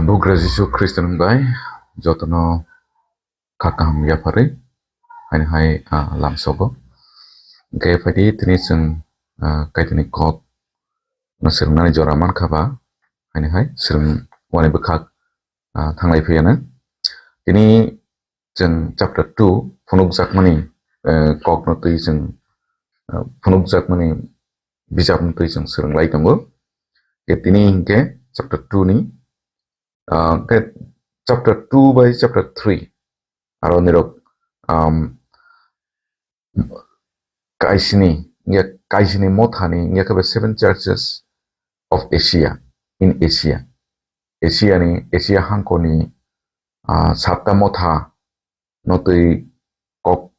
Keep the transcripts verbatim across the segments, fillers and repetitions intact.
Bugra Jisu Khristo ni bai jotono kha kaham yapharwi haino hai, ah, lamsogo. Hwnkhe phaidi tini chwng, ah, Kaitorni kok no swrwngnani jora mankha ba haino hai swrwng wani bwkhak, ah, thanglai phiyano. Tini chwng chapter two phunukjakmani, eh, kokno twi chwng, eh, phunukjakmani bijapno twi chwng swrwnglai tongo. Tei tini hinkhe chapter two ni, ah, khe chapter two bai chapter three aro nirok, um, kaisini, ya kaisini mothani, ya khe seven churches of Asia, in Asia. Asia ni, Asia hangkoni, ah, satta motha no twi kok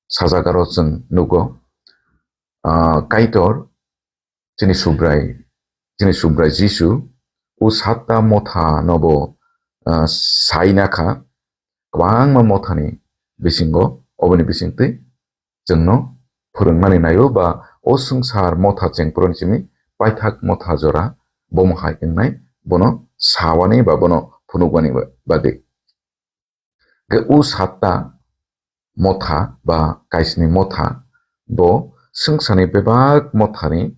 sajak aro chwng nugo. Ah, Kaitor chini Subrai, chini Subrai Jisu o satta motha no bo, ah, saina kha, kwbangma mothani bisingo, oboni bisingtwi chwngno phwrwngmani naio ba o swngchar motha chengphuru ni simi paithak motha jora bomo hai wngnai bono sawani ba bono phunukmani ba-, bagwi. Hwnkhe o satta motha ba kaisni motha bo swngcharni bebak mothani,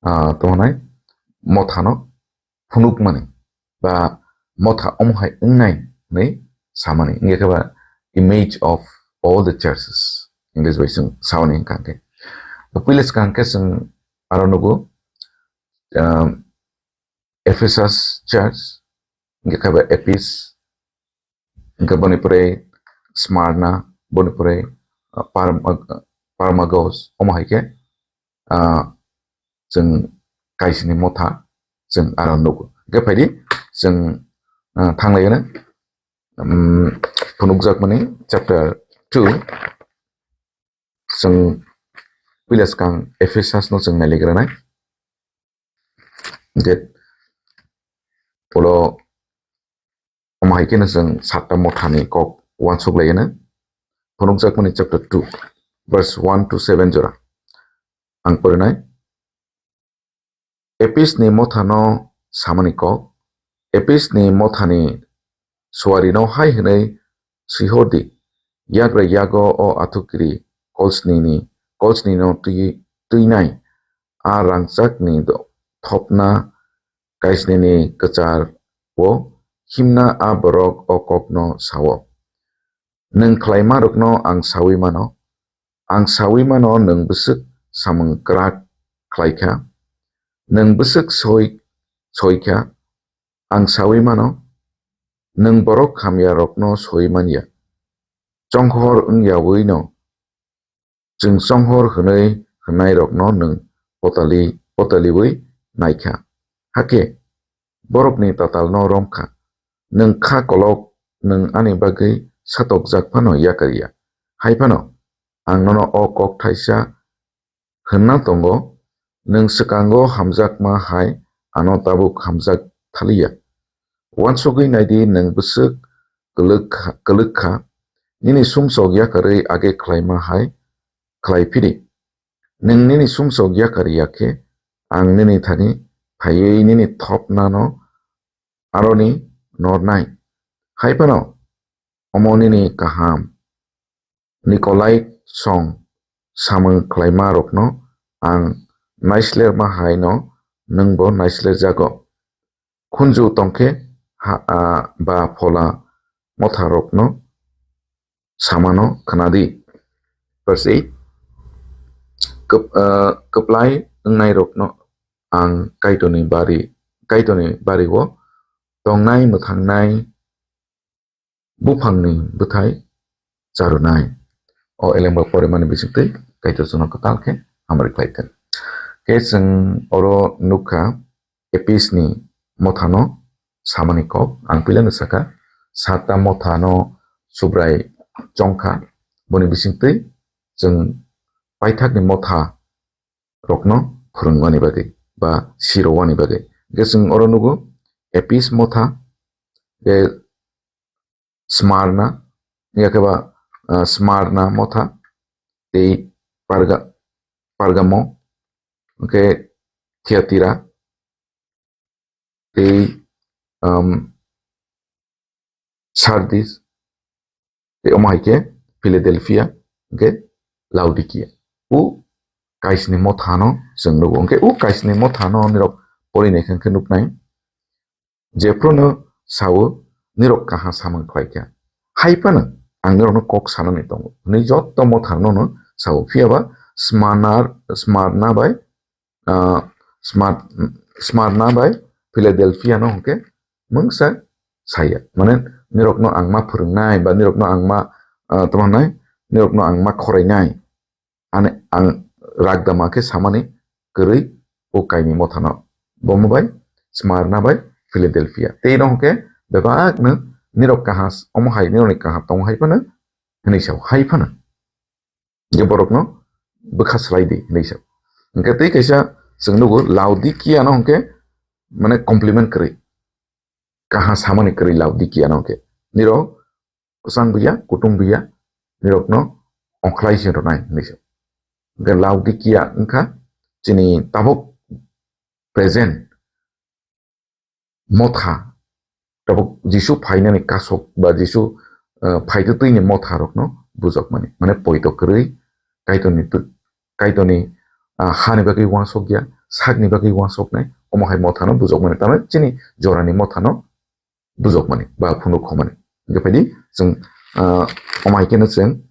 ah, tongmani mothano phunukmani ba motha omo hai wngnai hwnwi samani. Hwnkhe khe ba image of all the churches, English bai chwng saoni hwnkha hwnkhe. Puila swkang khe chwng aro nugo, ah, Ephesus church, hwnkhe khe ba Ephes, hwnkhe boni pore Smyrna, boni pore, ah, Parma-, Pergamos, omo hai khe, ah, chwng kaisini motha chwng aro nugo. Hwnkhe phaidi chwng, ah, thanglaiwi, um, phunukjakmani chapter two, chwng puila swkang Ephesus no chwng nailigranai. Hwnkhe ulo omo hai kheno chwng satta mothani kok uansuk laiyano. Phunukjakmani chapter two, verse one to seven jora. Ang porinai. Ephes ni mothano samani kok. Ephes ni mothani suarino hai hwnwi swihor di, Yagra yago o athukiri kolsnini, kolsnino twi-, twinai, a rangchakni do-, thopna kaisnini kwchar o himna a borok o kokno sao. Nwng khlaimarokno ang saui mano, ang saui mano nwng bwswk samung kwrak khlai kha, nwng bwswk soi, soi kha, ang saui mano, nwng borok hamyarokno soi man ya. Chonghor wng yaui no, chwng chonghor hwnwi hwnnairokno nwng potali, potaliui nai kha. Hakhe borokni tatalno rom kha. Nwng kha kolok, nwng ani bagwi satokjak phano yakar ya. Hai phano ang nono o kok thaisa hwnna tongo, nwng swkango hamjakma hai ano tabuk hamjak thaliya. Uansugwi naidi, nwng bwswk kwlwk kha, kwlwk kha, nini sumsok yakarwi age khlaima hai khlai phidi. Nwng nini sumsok yakar ya khe, ang nini thani phaiwi nini thopnano aroni nornai. Hai phano omo nini kaham. Nikolai song samung khlaima rokno ang naislerma hai no nwngbo naislerjago. Khunju tongkhe ha, a, ba phola motha rokno samano khnadi. Verse eight. Kwp-, ah, kwplai wngnai rokno ang Kaitorni bari, Kaitorni bario tongnai mwthangnai buphangni bwthai charwnai. O elengba porimani bisingtwi Kaitor chwngno kwtal khe hamari khlai thung. Khe chwng oro nukha Ephes ni mothano samani kok. Ang puilano sakha, satta mothano Subrai chongkha, boni bisingtwi chwng paithakni motha rokno phwrwngmani bagwi ba sirowani bagwi. Hwnkhe chwng oro nugo Ephes motha, tei Smyrna, yakhe ba, ah, Smyrna motha, tei Parga-, Pargamo, hwnkhe Thiatira, tei, um, Sardis, tei omo hai khe Philadelphia, hwnkhe Laodicea. O kaisni mothano chwng nugo. Hwnkhe o kaisni mothano nirok porinai khe nuknai. Jephruno sao, nirok kaha samung khlai kha. Hai phano ang nirokno kok sanani tongo. Hwnwi joto mothano no sao. Phiya ba Smyrna, Smyrna bai, ah, Smar-, Smyrna bai Philadelphia no hwnkhe mungsa saya. Mane nirokno ang ma phwrwngnai ba nirokno ang ma, ah, tamo hwnai, nirokno ang ma khorainai. Ani ang ragdama khe samani kwrwi o kaini mothano. Bomo bai, Smyrna bai, Philadelphia. Tei no hwnkhe bebakno nirok kaha s-, omo hai nirokni kaha tongo hai phano, hwnwi sao hai phano. Je borokno bwkha slai di hwnwi sao. Hwnkhe tei kaisa chwng nugo Laodicea no hwnkhe mane compliment kwrwi. Kaha samani kwrwi Laodicea no hwnkhe. Nirok kwchang buya, kutung buya, nirokno ongkhlai se rwnai hwnwi se. Hwnkhe Laodicea wngkha chini tabuk present motha, tabuk Jisu phainani kasok ba Jisu, eh, phaitwtwini motha rokno bujokmani. Mane poito kwrwi, Kaitorni tw-, Kaitorni, ah, hani bagwi uansukya, sakni bagwi uansuknai, omo hai mothano bujokmani. Tamni chini jorani mothano bujokmani ba phunuk khomani. Hwnkhe phaidi chwng, ah, omo hai kheno chwng,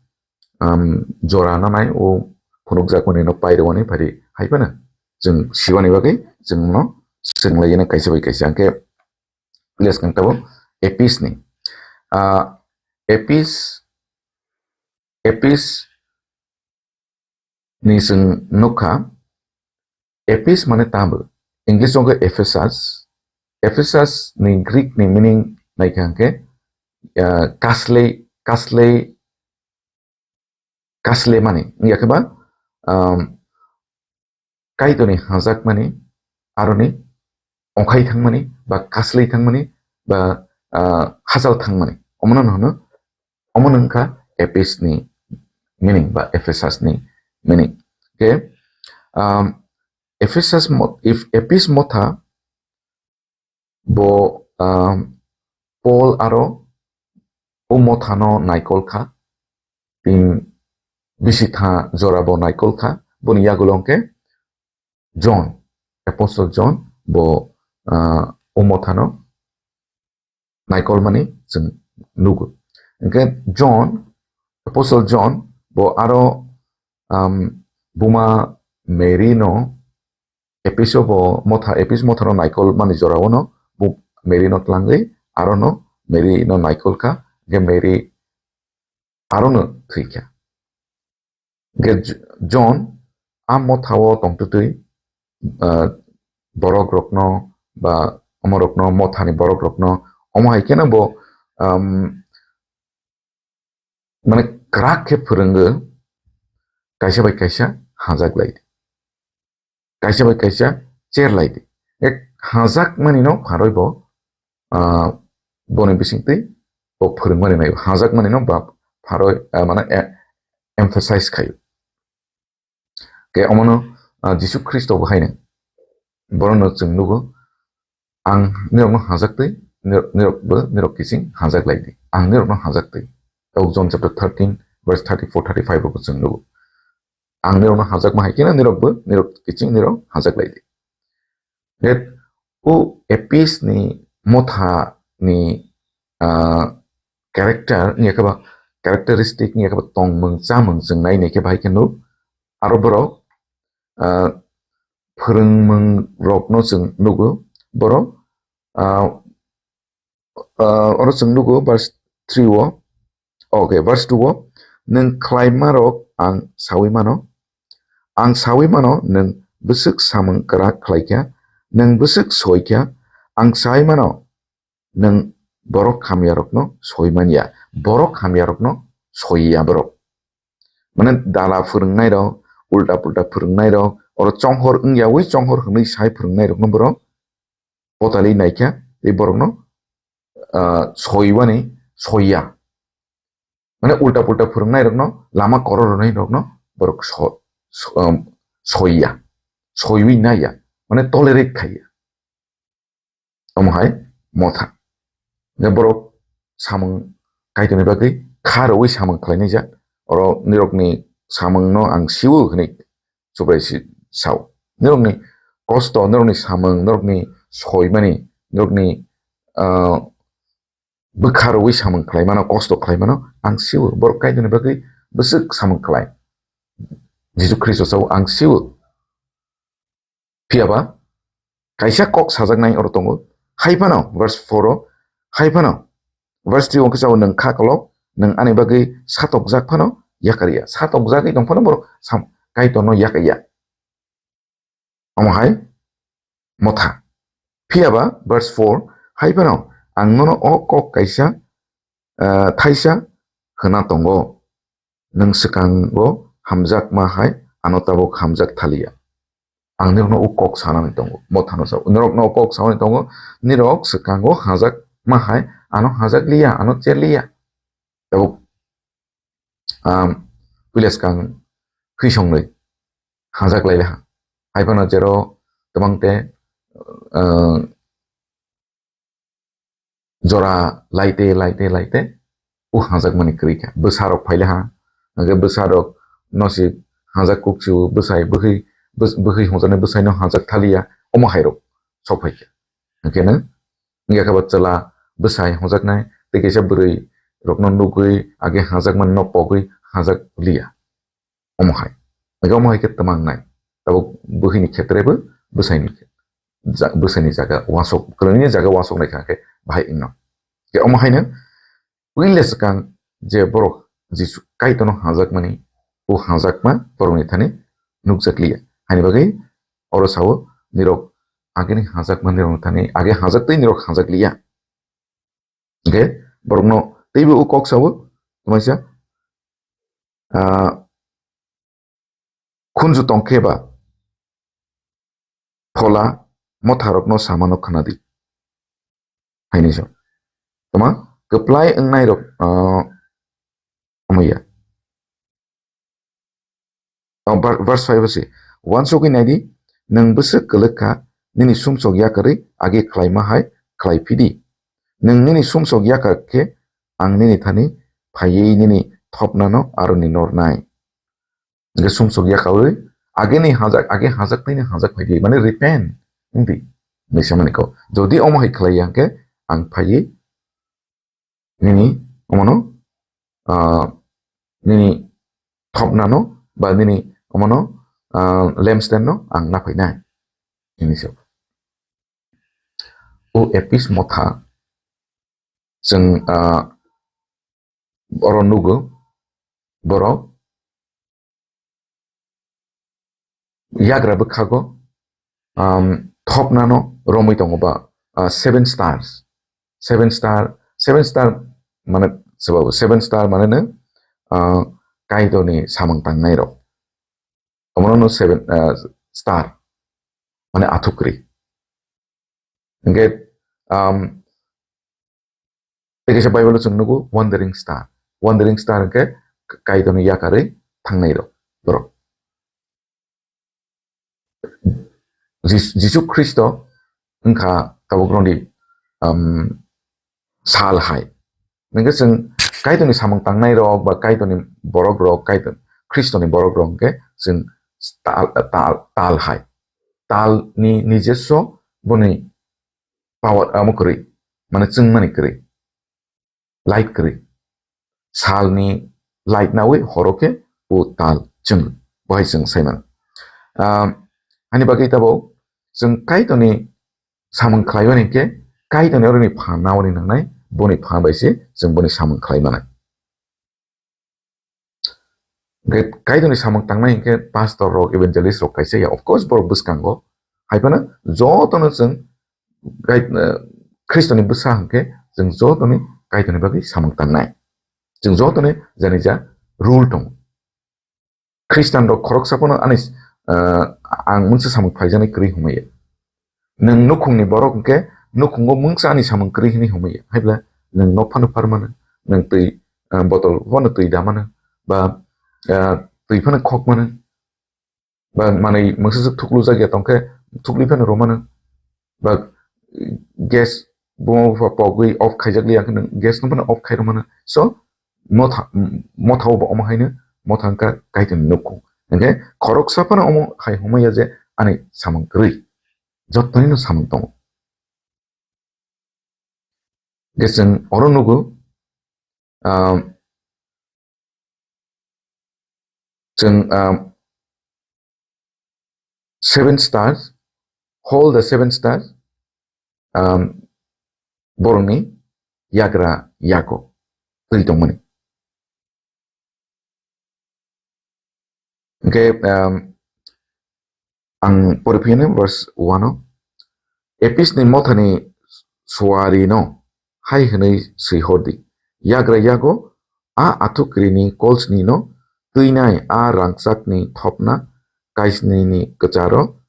um, jora nanai o phunukjakmani no pairwani phaidi hai phano chwng siwani bagwi chwngno swrwnglaina kaisa bai kaisa. Hwnkhe leskang tabuk Epis ni, ah, Epis, Epis ni chwng nukha, Epis mane tamo? English o hwnkhe Ephesus. Ephesus ni Greek ni meaning naikha hwnkhe, ah, kaslei, kaslei, kaslemani. Wngya khe ba, um, Kaitorni hajakmani, aroni ongkhai thangmani, ba kaslei thangmani, ba, ah, hachal thangmani. Omono hwno, omono wngkha Epis ni meaning ba Ephesus ni meaning. Khe, um, Ephesus mo-, Epis motha bo, um, Paul aro o mothano naikol kha, tin bisi tha jora bo naikol kha, boni yagulo hwnkhe John, Apostle John bo, ah, o mothano naikolmani chwng nugo. Hwnkhe John, Apostle John bo aro, um, buma Mary no Epis o bo motha, Epis mothano naikolmani jorao no bo Mary no tlangwi aro no Mary no naikol kha, hwnkhe Mary aro no thwi kha. Hwnkhe J-, John a motha o tongtwtwi, ah, borok rokno ba omo rokno mothani borok rokno omo hai kheno bo, um, mane kwrak khe phwrwngwi kaisa bai kaisa hajak lai di. Kaisa bai kaisa cher lai di. Ek hajak mani no pharoi bo, ah, boni bisingtwi bo phwrwngmani nai hajak mani no ba pharoi, ah, mane, eh, emphasize khaio. Ke omono, ah, Jisu Khristo bo haino borokno chwng nugo, "Ang nirokno hajak twi, nir-, nirokbo nirok kiching hajak lai di. Ang nirokno hajak twi." Tabuk John chapter thirteen, verse thirty-four, thirty-five rokbo chwng nugo. "Ang nirokno hajakma hai kheno nirokbo nirok kiching nirok hajak lai di." Hwnkhe o Epis ni motha ni, ah, character wngya khe ba characteristic wngya khe ba tongmung chamung chwng nai nai khe bahai khe nuk. Aro borok, ah, phwrwngmung rokno chwng nugo. Borok, ah, ah, oro chwng nugo verse three o, okay, verse two o, "Nwng khlaima rok ang sawi mano, ang sawi mano nwng bwswk samung kwrak khlai kha, nwng bwswk soi kha, ang sai mano nwng borok hamya rokno soi man ya, borok hamya rokno soi ya borok." Mane dala phwrwngnai rok, ulta pulta phwrwngnai rok, oro chonghor wngya wi chonghor hwnwi sai phwrwngnai rokno borok potali naikha, tei borokno, ah, soiwani soiya. Mane ulta pulta phwrwngnairokno, lama kororoknairokno borok so-, so-, um, soiya, soiwi naiya, mane tolerate khaiya. Omo hai motha. Je borok samung Kaitorni bagwi kha rwui samung khlainai jak. Oro nirokni samungno ang sio hwnwi Subrai si sao. Nirokni kosto, nirokni samung, nirokni soimani, nirokni, ah, bwkha rwui samung khlai mano, kosto khlai mano, ang sio. Borok Kaitorni bagwi bwswk samung khlai. Jisu Khristo sao, ang sio. Phiya ba kaisa kok sajaknai oro tongo. Hai phano verse four o, hai phano verse three o khe sao, "Nwng kha kolok, nwng ani bagwi satokjak phano yakar ya." Satokjagwi tong phano borok sam-, Kaitorno yakar ya. Omo hai motha. Phiya ba verse four, hai phano ang nono o kok kaisa, ah, thaisa khna tongo. Nwng swkango hamjakma hai ano tabuk hamjak thaliya. Ang nirokno o kok sanani tongo, mothano sao. Nirokno o kok sanani tongo, nirok swkango hamjakma hai ano hamjak liya, ano cher liya. Tabuk, um, puila swkang khisongnwi hamjak lai laha. Hai phano jero tabang te, uh, jora laite, laite, laite, o hamjakmani kwrwi kha. Bwsarok phai laha, hwnkhe bwsarok no se hamjak kuk se o, bwsai bwkhwi, bwkhwi hamjaknai bwsaino hamjak thaliya, omo hairok sok phai kha. Hwnkhe no wngya khe bo chwla bwsai hamjaknai, tei kaisa bwrwi rokno nugwi age hamjakmani no pogwi hamjak liya. Omo hai. Hwnkhe omo hai khe twmangnai. Tabuk bwkhwini khetre bo bwsaini khe-, ja-, bwsaini jaga uansuk, kwrwngni jaga uansuk nai kha khe bahai wngno. Khe omo haino puila swkang je borok Jisu Kaitorno hamjakmani, o hamjakma borokni thani nukjak liya. Haini bagwi oro sao nirok ageni hamjakma nirokni thani, age hamjak tei nirok hamjak liya. Hwnkhe borokno teibo o kok sao, tamaisa, ah, khunju tongkhe ba phola motharokno samano khna di. Haini so. Tama kwplai wngnai rok, ah, omo ya. Oh, ver-, verse five o se, "Uansugwi nai di, nwng bwswk kwlwk kha, nini sumsok yakarwi age khlaima hai khlai phi di. Nwng nini sumsok yakar khe, ang nini thani phaiwi nini thopnano aroni nornai." Hwnkhe sumsok yakarwi ageni hamjak, age hamjak tei ni hamjak phai di, mane repent wng di, hinwi samani kok. Jodi omo hai khlai ya hwnkhe, ang phaiwi nini omono, ah, nini thopnano ba nini omono, ah, lampstand no ang naphainai, hinwi se. O Epis motha chwng, ah, oro nugo, borok yagra bwkhago, um, thopnano romwi tongo ba, uh, seven stars. Seven star, seven star mane, sebabo seven star mane no, uh, Kaitorni samung tangnai rok. Omono no seven, uh, star mane athukri. Hingke, um, tei kaisa Bible o chwng nugo wandering star. Wandering star hingke Kaitorni yakarwi thangnai rok, borok. Jis-, Jisu Khristo wngkha tabuk rokni, um, sal hai. Hingke chwng Kaitorni samung tangnai rok ba Kaitorni borok rok, Kaitor, Khristoni borok rok hingke chwng tal, tal, tal hai. Tal ni nijesso boni power amo kwrwi, mane chwngmani kwrwi, light kwrwi. Salni light nawi horo khe o tal chwng, bo hai chwng sai mano. Ah, ani bagwi tabo chwng Kaitorni samung khlaiwi hwnkhe Kaitorni oroni phan nawi nangnai, boni phan bai se chwng boni samung khlai manai. Hingke Kaitorni samung tangnai hingke pastor rok, evangelist rok kaisa ya. Of course, borok bwskango. Hai phano jotono chwng Kai-, eh, Khristoni bwsa hingke chwng jotono Kaitorni bagwi samung tangnai. Chwng jotono jani ja rule tongo. Khristan rok khoroksa phano ani, eh, ang mungsa samung phaijaknai kwrwi hwnwi ya. Nwng nukhungni borok hwnkhe nukhungo mungsa ani samung kwrwi hwnwi humui ya. Haible nwng nok phano phar mano, nwng twi, ah, botol phano twi da mano, ba, ah, twi phano khok mano, ba manwi mungsa swk thuklujak ya tongkhe thukli phano rw mano, ba gas buma bupha pogwi off khaijak liya, nwng gas no phano off khairw mano. So, motha, motha o bo omo haino, motha wngkha Kaitorni nukhung. Hwnkhe khoroksa phano omo hai hwnmaya je ani samung kwrwi. Jotoni no samung tongo. Hwnkhe chwng oro nugo, um, chwng, um, seven stars, hold the seven stars, um, borokni yagra yago twi tongmani. Hwnkhe, um, ang pori phiyano verse one o, Epis ni mothani suari no hai hwnwi swi hor di, yagra yago a athukri ni kolsni no twinai a rangchak ni thopna kaisni ni kwcharo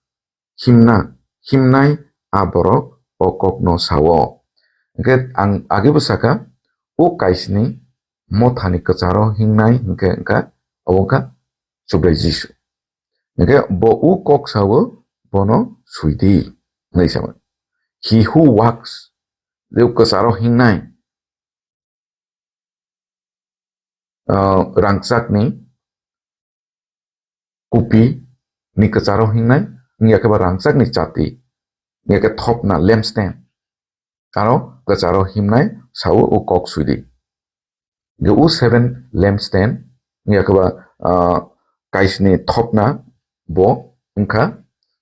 himna, himnai a borok o kokno sao. Hwnkhe ang age bwsaka, o kaisni mothani kwcharo hingnai hwnkhe wngkha, obo wngkha Subrai Jisu. Hwnkhe bo o kok sao, bono sui di, hwnwi sao. He who walks, je kwcharo hingnai, ah, rangchakni kupi ni kwcharo hingnai, wngya khe ba rangchakni chati, wngya khe thopna lampstand, aro kwcharo himnai sao o kok sui di. Ge o seven lampstand, wngya khe ba, ah, kaisni thopna bo wngkha,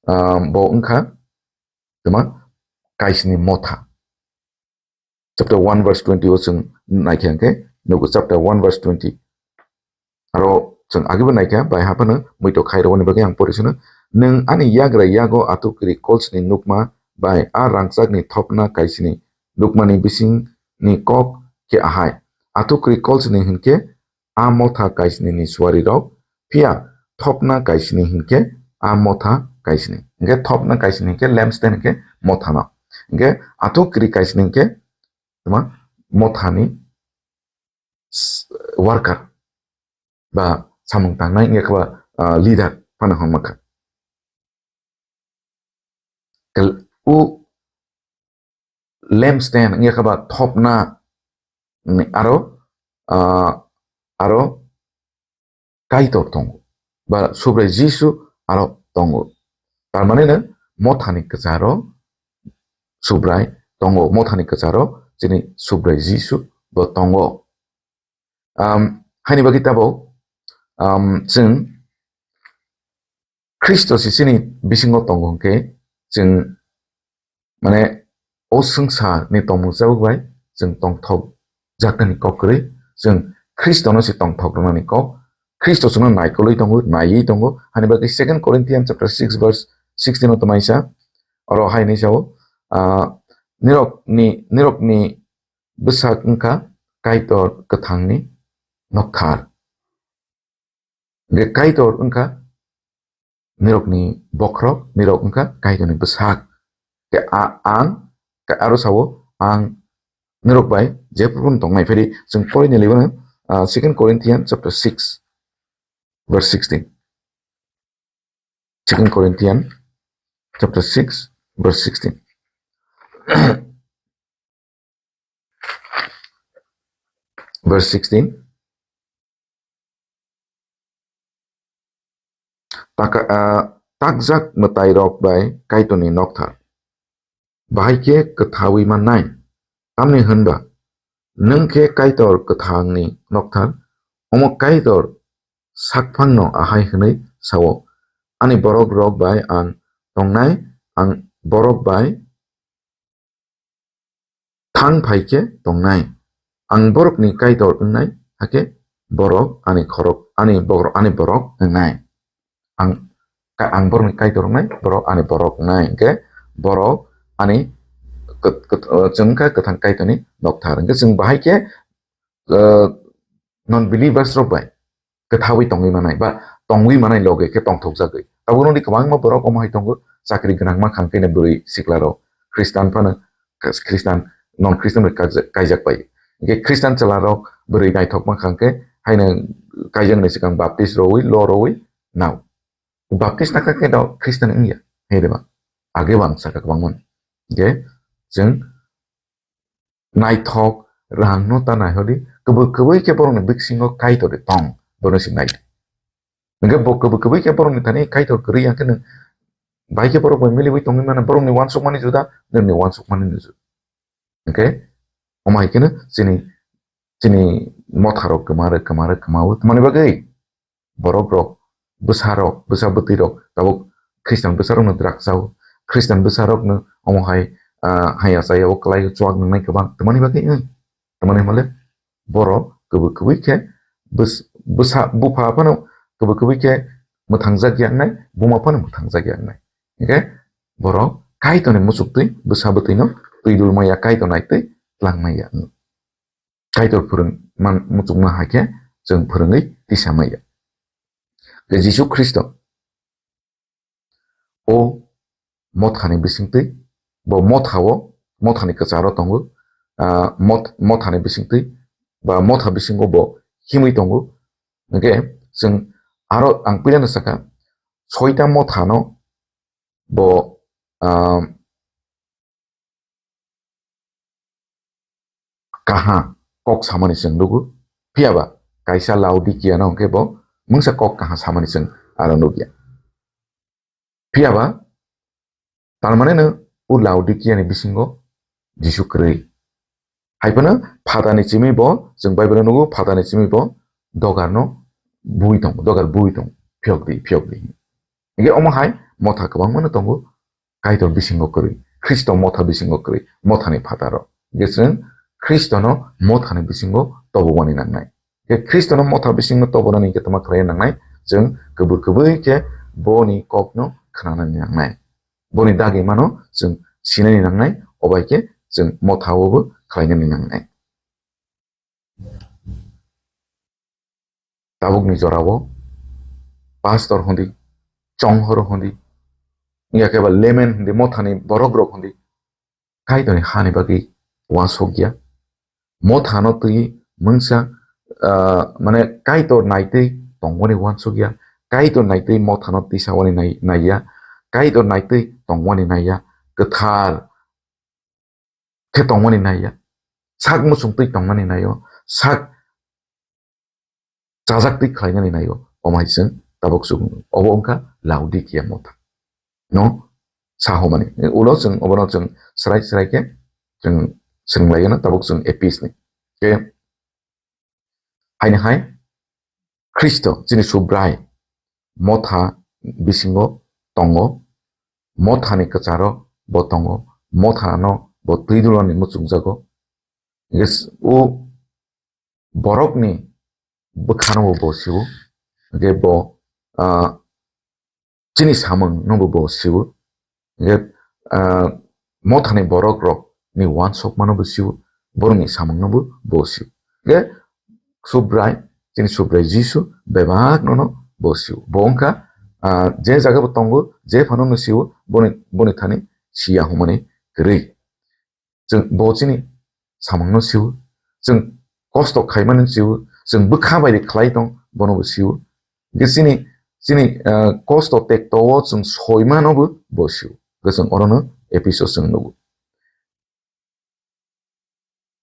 ah, bo wngkha, tama kaisni motha. Chapter one verse twenty o chwng naikha hwnkhe nugo, chapter one verse twenty. Aro chwng agebo naikha, bai haphano muitok khairokni bagwi ang pori sino, "Nwng ani yagra yago athukri kolsni nukma bai a rangchakni thopna kaisni nukmani bisingni kok khe ahai. Athukri kolsni hinkhe a motha kaisni ni suari rok, phiya thopna kaisni hinkhe a motha kaisni." Hinkhe thopna kaisni hinkhe lampstand hinkhe motha no. Hinkhe athukri kaisni hinkhe tama motha ni s-, worker ba samung tangnai wngya khe ba, ah, leader phano hwnma kha. Kel-, u lampstand wngya khe ba thopna, mm, aro, ah, aro Kaitor tongo, ba Subrai Jisu aro tongo. Tar mane no mothani kwcharo Subrai tongo, mothani kwcharo chini Subrai Jisu bo tongo. Um, haini bagwi tabok, um, chwng Khristo se chini bisingo tongo hwnkhe, chwng, mane, o swngcharni tongmung chabuk bai chwng tongthok jaknani kok kwrwi, chwng Khristono se tongthok rwnani kok. Khristo chwngno naikolwi tongo, naiwi tongo. Hani bagwi Second Corinthians chapter six verse sixteen o tamaisa, oro hai hinwi sao, ah, nirokni, nirokni bwsak wngkha Kaitor kwthangni nokthar. Hwnkhe Kaitor wngkha nirokni bokhorok, nirok wngkha Kaitorni bwsak. Khe a-, ang, khe aro sao, ang nirok bai jephuru tongnai. Pheri chwng porini libo, ah, Second Corinthians chapter six, verse sixteen. Second Corinthians chapter six, verse sixteen. Verse sixteen. Taka, ah, takjak mwtairok bai Kaitorni nokthar. Bahai khe kwthaui mannai. Tamni hwnba, nwng khe Kaitor kwthangni nokthar. Omo Kaitor sakphangno ahai hwnwi sao, "Ani borok rok bai ang tongnai, ang borok bai thang phai khe tongnai. Ang borokni Kaitor wngnai, hakhe borok ani khorok, ani borok, ani borok wngnai. Ang, ka-, ang borokni Kaitor wngnai, borok ani borok wngnai." Hwnkhe borok ani kwt-, kwt-, uh, chwng wngkha kwthang Kaitorni nokthar. Hwnkhe chwng bahai khe, uh, non-believers rok bai kwthaui tongwi manai ba tongwi manai loge khe tongthokjagwi. Tabukno di kwbangma borok omo hai tongo, chakri gwnangma kha hwnkhe bwrwi sikla rok Khristan phano, Khristan, non-Khristan bai kaijak, kaijak pai. Hwnkhe Khristan chwla rok bwrwi naithokma kha hwnkhe haino kaijakni swkang baptis rwui, lo rwui nao. Baptis nakha khe do Khristan wngya, hai de ba? Age bang saka kwbangma. Hwnkhe chwng naithok rangno ta naiho di, kwbwi kwbwi khe borokni bisingo Kaitor de tong, bono se nai di. Hwnkhe bo kwbwi kwbwi khe borokni thani Kaitor kwrwi ya khe nwng bai khe borok bai miliwi tongwi mano, borokni uansukmani juda, nini uansukmani juda. Hwnkhe omo hai kheno chini, chini motharok kwma rw, kwma rw, kwma-o. Tamoni bagwi borok rok, bwsa rok, bwsa bwtwi rok tabuk Khristan bwsa rokno drug chao, Khristan bwsa rokno omo hai, ah, haya chaya o kwlai chuak nwngnai kwbang. Tamoni bagwi, hmm, tamoni hwnle borok kwbwi kwbwi khe bwsa, bwsa bupha phano kwbwi kwbwi khe mwthangjak ya wngnai, buma phano mwthangjak ya wngnai. Hwnkhe borok Kaitorni muchuktwi bwsa bwtwino twi dulmaya, Kaitor naitwi tlangmaya. Kaitor phwrwng man muchungma hai khe chwng phwrwngwi tisa maya. Tei Jisu Khristo o mothani bisingtwi, bo motha-o, mothani kwcharo tongo, ah, moth-, mothani bisingtwi ba motha bisingo bo himwi tongo. Hwnkhe chwng aro ang puilano sakha, soita mothano bo, ah, kaha kok samani chwng nugo, phiya ba kaisa Laodikia no hwnkhe bo mungsa kok kaha samani chwng aro nukya. Phiya ba, tar mane no o Laodikia ni bisingo Jisu kwrwi. Hai phano phatani chimwi bo, chwng Bible o nugo, phatani chimwi bo dogar no bui tongo, dogar bui tongo, phiyok di, phiyok di. Hingke omo hai motha kwbangma no tongo, Kaitor bisingo kwrwi, Khristo motha bisingo kwrwi, mothani phataro. Hingke chwng Khristono mothani bisingo tobomani nangnai. Hingke Khristono motha bisingo tobonani hingke tama khlaiya nangnai, chwng kwbwi kwbwi khe boni kokno khnanani nangnai. Boni dagimano chwng sinani nangnai, obai khe chwng motha-o bo khlainani nangnai. Tabukni jorao pastor hondi, chonghor hondi, wngya khe ba layman hondi, mothani borok rok hondi, Kaitorni hani bagwi uansukya. Mothano twi mungsa, ah, mane Kaitor naitwi tongmani uansukya. Kaitor naitwi mothano tisawani nai-, naiya. Kaitor naitwi tongmani naiya. Kwthar khe tongmani naiya, sak muchungtwi tongmani naio, sak chajaktwi khlainani naio, omo hai chwng tabuk chwng obo wngkha Laodikia motha no sahomani. Ulo chwng obono chwng srai srai khe chwng swrwnglaio na tabuk chwng Epis ni. Khe Haino hai Khristo chini Subrai motha bisingo tongo, mothani kwcharo bo tongo, mothano bo twi duloni muchungjago. Hingke s-, o borokni bwkhano bo sio, hingke bo, ah, chini samung no bo bo sio. Hingke, ah, mothani borok rok ni uansukma no bo sio, borok ni samung no bo bo sio. Hingke Subrai, chini Subrai Jisu bebak no no bo sio. Bo wngkha, ah, je jaga bo tongo, je phano no sio, boni, boni thani siya humani kwrwi. Chwng bo chini samungno sio, chwng kosto khaimani sio, chwng bwkha bai de khlai tong bono bo sio. Hingke chini, chini, ah, kosto tekto o chwng soimano bo, bo sio. Hingke chwng orono Ephesus chwng nugo.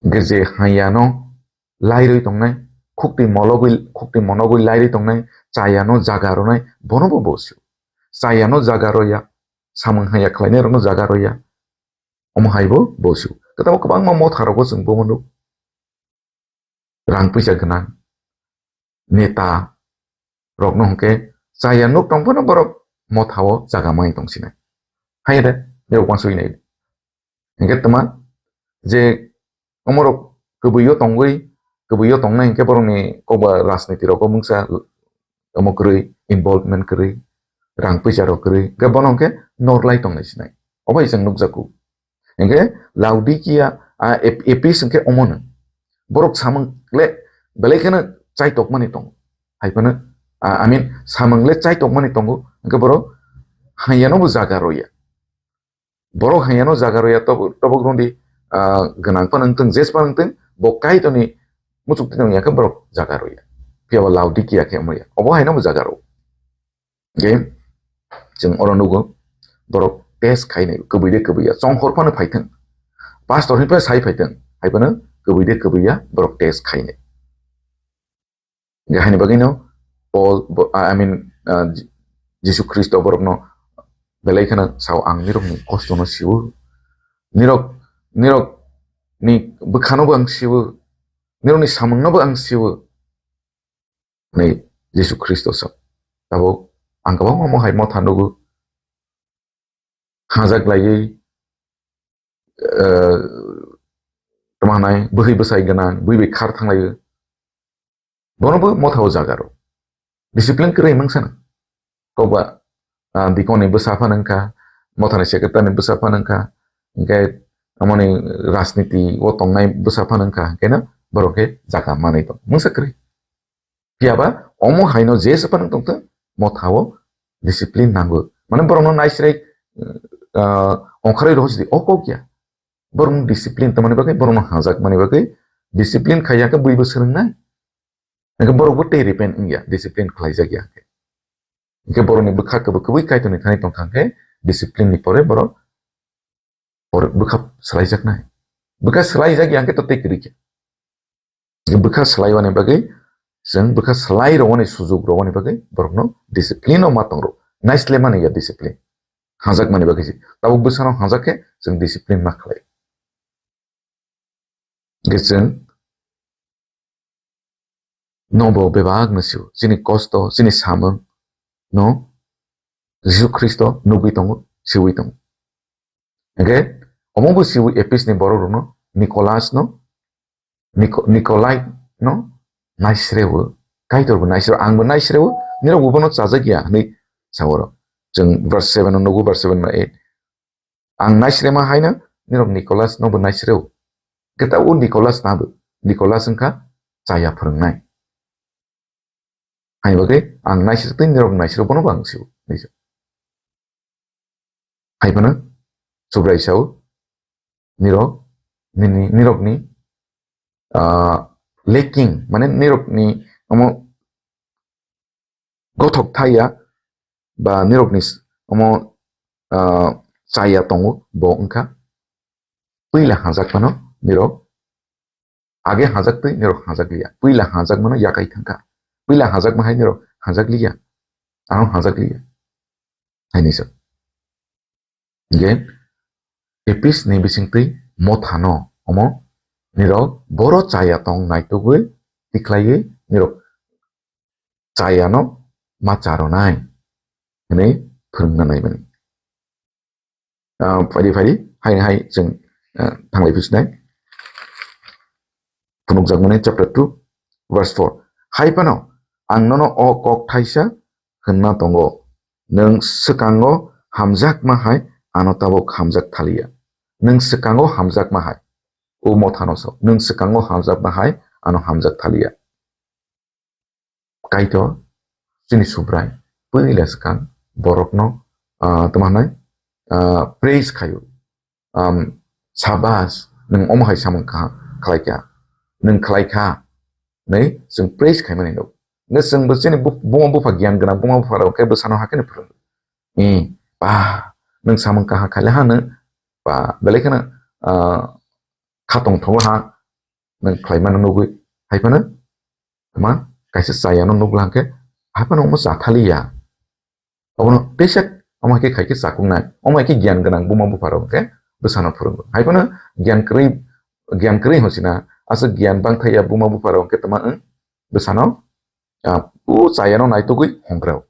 Hingke je hayano lairwi tongnai, khukti mologwi, khukti monogwi lairwi tongnai, chayano jaga ronai, bono bo, bo sio. Chayano jaga roya, samung haya khlainai rokno jaga roya. Omo hai bo bo sio. Kwtal kwbangma motha rogo chwng bo mano. Rang puisa gwnang neta rokno hwnkhe chaya nuk tong phano borok motha o jaga mai tong sinai. Hai de, de uansuk nai. Hingke tama je omorok kwbwi o tongwi, kwbwi o tongnai hingke borokni kokba rajniti rogo mungsa omo kwrwi, involvement kwrwi, rang puisa rok kwrwi, hingke bono hingke norlai tongnai sinai. Obo hai chwng nukjago. Hingke Laodikia, a, Ep-, Epis hingke omono. Borok samung le belai kheno chaitokmani tongo. Hai phano, a, I mean, samung le chaitokmani tongo, hingke borok hayano bo jaga roya. Borok hayano jaga roya, tobo-, tobok rwndi, ah, gwnang phano wngtwng, jes phano wngtwng, bo Kaitorni muchuk twi tong ya khe borok jaga roya. Phiya ba Laodikia khe wngya. Obo haino bo jaga rw. Je, chwng oro nugo, borok test khainai, kwbwi de kwbwi ya. Chonghor phano phaithwng. Pastor hinphano sai phaithwng. Hai phano kwbwi de kwbwi ya borok test khainai. Hingkhe haini bagwino Paul, bo-, I mean, ah, Ji-, Jisu Khristo borokno belai kheno sao, "Ang nirokni kostono sio, nirok, nirokni bwkhanobo ang sio, nirokni samungnobo ang sio," hwnwi Jisu Khristo sa. Tabuk ang kwbangma mohai motha nugo, hajak laiwi, eh, tamo hwnai, bwhwi bwsai gwnang, bwhwi bai khar thanglaio. Bono bo motha o jaga rw. Discipline kwrwi mangsa na. Kokba, ah, dikoni bwsa phano wngkha, mothani secretary ni bwsa phano wngkha, hingkhe amoni rajniti o tongnai bwsa phano wngkha, hingkhe no borok khe jaga manwi tong. Mangsa kwrwi. Phiya ba omo haino je se phano tongthok, motha o discipline nango. Mane borokno naisrai, ah, ongkharwi rohor sidi, o kok ya. Borokno discipline tongmani bagwi, borokno hajak mani bagwi, discipline khai ya khe buibo swrwngnai. Hingkhe borokbo tei repent wngya, discipline khlaijak ya khe. Hingkhe borokni bwkha kwbwi kwbwi Kaitorni thani tongkha hingkhe discipline ni pore borok, borok bwkha swlaijaknai. Bwkha swlaijak ya hingkhe to tei kwrwi khe. Bwkha swlaiwani bagwi, chwng bwkha swlai rwani, sujuk rwani bagwi borokno discipline o ma tong rw. Naislemani ya discipline. Hajak mani bagwi se. Tabuk bwsano hajak khe chwng discipline ma khlai. Hingkhe chwng nobo bebak no sio. Chini kosto, chini samung no Jisu Khristo nugwi tongo, siwi tongo. Hingkhe omo bo siwi Epis ni borok rokno, Nikolas no, Niko-, Nikolai no naisrewo, Kaitor bo naisrewo, ang bo naisrewo, nirok bo bono chajak ya hwnwi sa oro. Chwng verse seven no nugo, verse seven ba eight. Ang naisrema haino nirok Nikolas no bo naisrewo. Khe ta o Nikolas na bo, Nikolas wngkha chaya phwrwngnai. Hai bagwi ang naisrwtwi nirok naisrw bono bo ang sio, hinwi sa. Hai phano Subrai sao, nirok, nini, nirokni, ah, lacking, mane nirokni omo gothok thaya ba nirokni s-, omo, ah, chaya tongo, bo wngkha puila hajak phano nirok age hajak twi nirok hajak liya. Puila hajak mano yakai thangkha. Puila hajak ma hai nirok hajak liya. Ano hajak liya. Haini sa. Hingkhe Epis ni bising twi motha no omo nirok boro chaya tong naitugwi tikhlaiwi nirok chaya no ma charonai hwnwi phwrwngna naimani. Ah, phari phari, hai hai chwng, ah, thanglai phi sinai. Phunukjakmani chapter two, verse four. Hai phano ang nono o kok thaisa hwnna tongo. Nwng swkango hamjakma hai ano tabuk hamjak thaliya. Nwng swkango hamjakma hai. O mothano so. Nwng swkango hamjakma hai ano hamjak thaliya. Kaitor, chini Subrai, puila swkang borokno, ah, tamo hwnai, ah, praise khaio. Um, sabas, nwng omo hai samung kaham khlai kha, nwng khlai kha, hwnwi chwng praise khaimani nuk. Hwnkhe chwng bo chini bu-, buma bupha giyan gwnang, buma bupha rok khe bwsano hakhe ni phwrwng. Ee, ba, nwng samung kaham khaile ha nwng, ba, belai kheno, ah, khatong thogo ha, nwng khlaimano nugwi, hai phano tma kaisa chaya no nukla hwnkhe, hai phano omo cha thaliya. Obono teisa omo hai khe khai khe chakung nai, omo hai khe giyan gwnang buma bupha rok hwnkhe bwsano phwrwngo. Hai phano giyan kwrwi, giyan kwrwi hwnsina, aswk giyan bangthaya buma bupha rok hwnkhe tma wng bwsano, ah, o chaya no naitugwi hongkrao.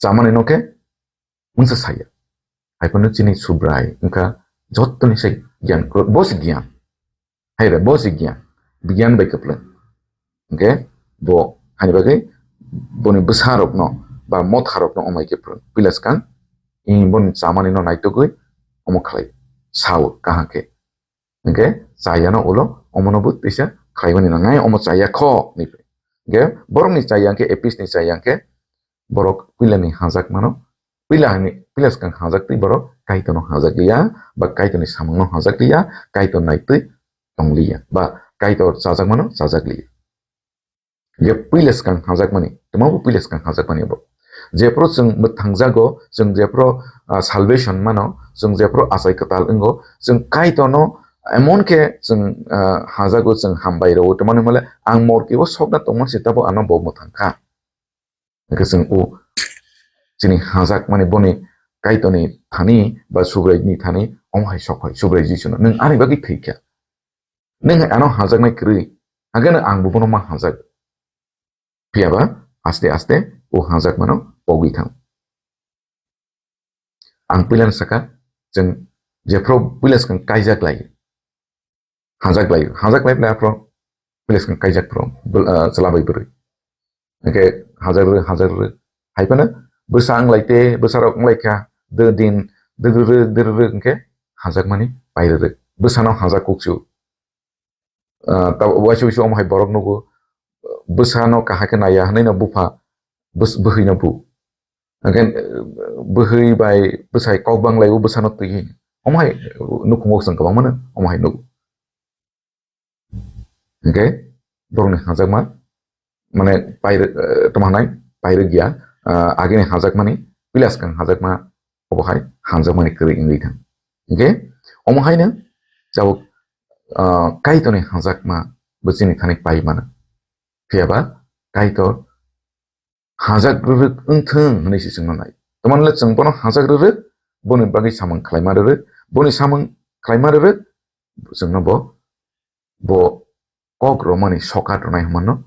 Chamani no khe mungsa saya. Hai phano chini Subrai wngkha jottoni se giyan, bo se giyan. Hai re, bo se giyan. Bigyan bai kwplwng. Hwnkhe bo hani bagwi boni bwsa rokno ba motha rokno omai khe phwrwng. Puila swkang, i boni chamani no naitugwi omo khlai. Sao kaham khe. Hwnkhe chayano ulo omono bo teisa khlaimani nangnai, omo chaya kho hwnwi phai. Hwnkhe borokni chaya hwnkhe, Epis ni chaya hwnkhe borok puilani hanjakmano, puila hani, puila swkang hanjaktwi borok Kaitorno hanjakliya, ba Kaitorni samungno hanjakliya, Kaitor naitwi tongliya, ba Kaitor chajakmano chajakliya. Je puila swkang hanjakmani, tamo bo puila swkang hanjakmani bo. Jephru chwng mwthangjago, chwng jephru, ah, salvation mano, chwng jephru achai kwtal wngo, chwng Kaitorno, Emon khe chwng, ah, hajago chwng hambai rwo, tamani hwnle ang morki o sokna tongmani se tabo ano bo mwthang kha. Hwnkhe chwng o chini hajakmani boni Kaitorni thani ba Subraini thani omo hai sok phai, Subrai Jisuno, "Nwng ani bagwi thwi kha. Nwng hai ano hajaknai kwrwi, hakhe no ang bo bono ma hajak." Phiya ba aste aste o hajakmano pogwi thang. Ang puilano saka, chwng jephru puila swkang kaijak lai, hajak lai, hajak lai, aphro puila swkang kaijak phro, bul-, ah, chwla bai bwrwi. Hwnkhe hajak rwrwk, hajak rwrwk. Hai phano bwsa wng lai te, bwsa rok wng lai kha, de din, de rwrwk, de rwrwk hwnkhe hajakmani pai rwrwk. Bwsano hajak kuksu. Ah, ta-, waisa waisa omo hai borok nugo, bwsano kahai khe naiya hwnwi no bupha bws-, bwhwi no bu. Hwnkhe, eh, bwhwi bai bwsai kok bang lai o bwsano twi. Omo hai nukhungo chwng kwbangma no omo hai nugo. Hwnkhe borokni hajakma, mane, pairwk, eh, tamo hwnai, pairwk ya, ah, agini hajakmani, puila swkang hajakma, obo hai hajakmani kwrwi wngwi thang. Hwnkhe omo haino jabuk, ah, Kaitorni hajakma bo chini thani pai mano. Phiya ba Kaitor hajak rwrwk wng thung hwnwi se chwngno nai. Tamani le chwng bono hajak rwrwk, boni bagwi samung khlaima rwrwk, boni samung khlaima rwrwk, chwngno bo, bo kok romani sokat ronai hwnmano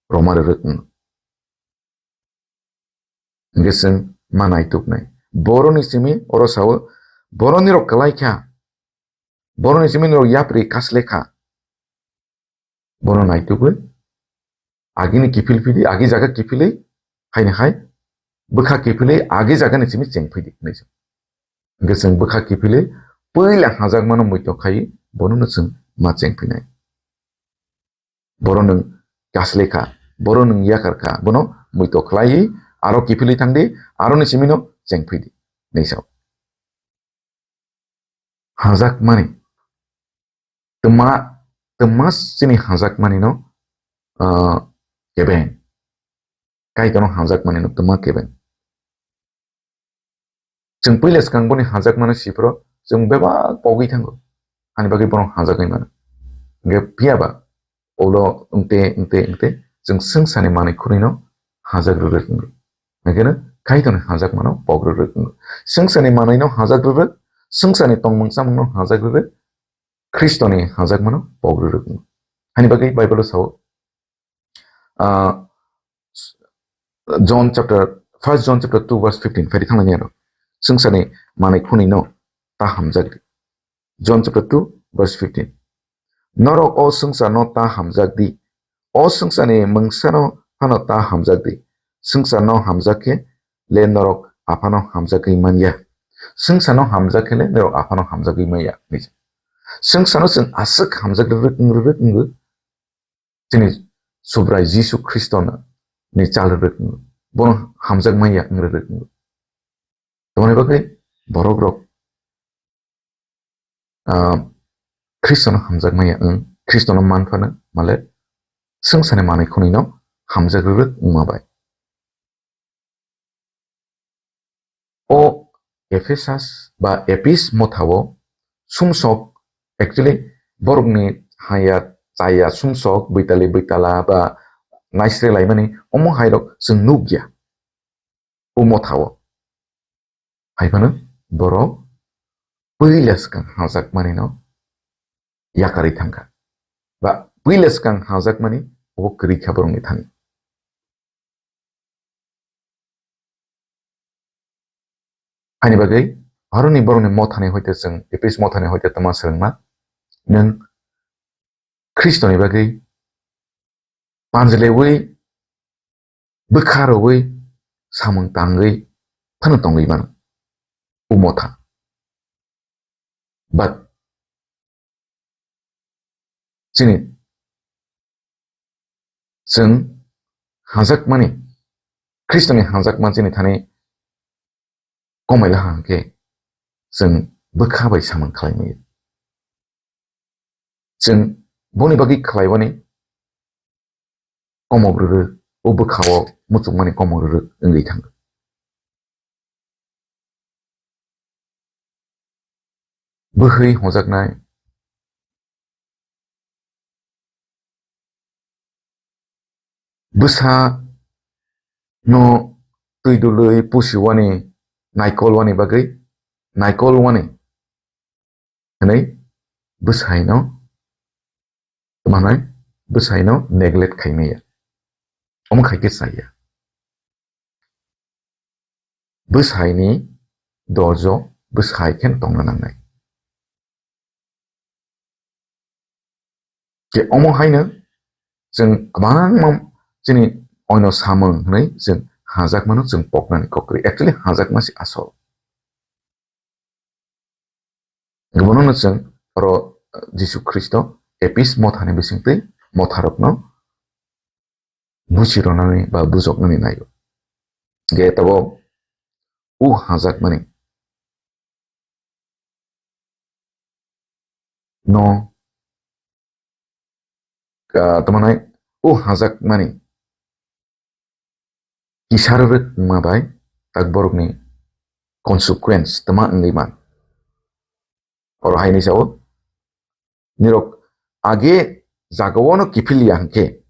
roma rwrwk wng. Hwnkhe chwng ma naituknai. Boroni simi oro sao, boroni rok kwlai kha, boroni simi norok yapri kasle kha. Bono naitugwi agini kiphil phidi, agi jaga kiphilwi, haini hai bwkha kiphilwi agi jagani simi cheng phidi hwnwi se. Hwnkhe chwng bwkha kiphilwi puila hajakmano muitok khai bonono chwng ma cheng phinai. Boro nwng kasle kha, boro nwng yakar kha, bono muitok khlaiwi aro kiphilwi thangdi, aroni simino cheng phidi hwnwi sao. Hajakmani. Twma, twma chini hajakmani no, ah, kebeng. Kaitorno hajakmani no twma kebeng. Chwng puila swkang boni hajakmano siphro, chwng bebak pogwi thango. Ani bagwi bono hajakwi mano. Hwnkhe phiya ba, ulo wngte, wngte, wngte, chwng swngcharni manwi khwnwino hajak rwrwk wngo. Hwnkhe no Kaitorni hajakmano pok rwrwk wngo. Swngcharni manwino hajak rwrwk, swngcharni tongmung chamungno hajak rwrwk, Khristoni hajakmano pok rwrwk wngo. Hani bagwi Bible-o sao, ah, John chapter, First John chapter two verse fifteen, phaidi thanglaini aro. Swngcharni manwi khwnwino ta hamjak di. John chapter two verse fifteen. Norok o swngcharno ta hamjak di. O swngcharni mungsano phano ta hamjak di. Swngcharno hamjak khe le norok aphano hamjagwi manya. Swngcharno hamjak khe le norok aphano hamjagwi manya. Swngcharno chwng aswk hamjak rwrwk wng rwrwk wngo. Chini Subrai Jisu Khristo ni chal rwrwk wngo. Bono hamjak manya wng rwrwk wngo. Tamoni bagwi borok rok, ah, Khristono hamjak manya wng, Khristono man phano male swngcharni manwi khwnwino hamjak rwrwk wngma bai. O Ephesus ba Epis mothao sumsok, actually, borokni haya chaya sumsok, bwitali bwitala ba naisre laimani omo hairok chwng nukya o mothao. Hai phano borok puila swkang hamjakmani no yakarwi thangkha. Ba puila swkang hamjakmani obo kwrwi kha borokni thani. Ani bagwi, aroni borokni mothani hoite chwng, Epis mothani hoite tama swrwngma, nwng Khristoni bagwi panjlewi, bwkha rwui, samung tangwi phano tongwi mano. O motha. But chini chwng hamjakmani, Khristoni hamjakma chini thani komai laha hwnkhe chwng bwkha bai samung khlai maya. Chwng boni bagwi khlaiwani komok rwrwk, o bwkhao muchungmani komok rwrwk wngwi thango. Bwkhwi hwnjaknai, Bwsa no twi dului pusi wani, naikol wani bagwi, naikol wani hwnwi bwsai no, tamo hwnwi bwsai no neglect khai maya. Omo khai khe chaya. Bwsai ni dorjo bwsai khe tongna nangnai. Je omo haino chwng kwbangma chini oino samung hwnwi chwng hajakmano chwng poknani kok kwrwi. Actually, hajakma se asol. Bonono chwng oro Jisu Khristo Epis mothani bisingtwi motharokno buchi rwnani ba bujoknani naio. Je tabo u hajakmani no, ah, tamo hwnwi u hajakmani kisarwrwk wngma bai tak borokni consequence tama wngwi man. Oro hai hinwi sao, nirok age jagao no kiphil ya hwnkhe,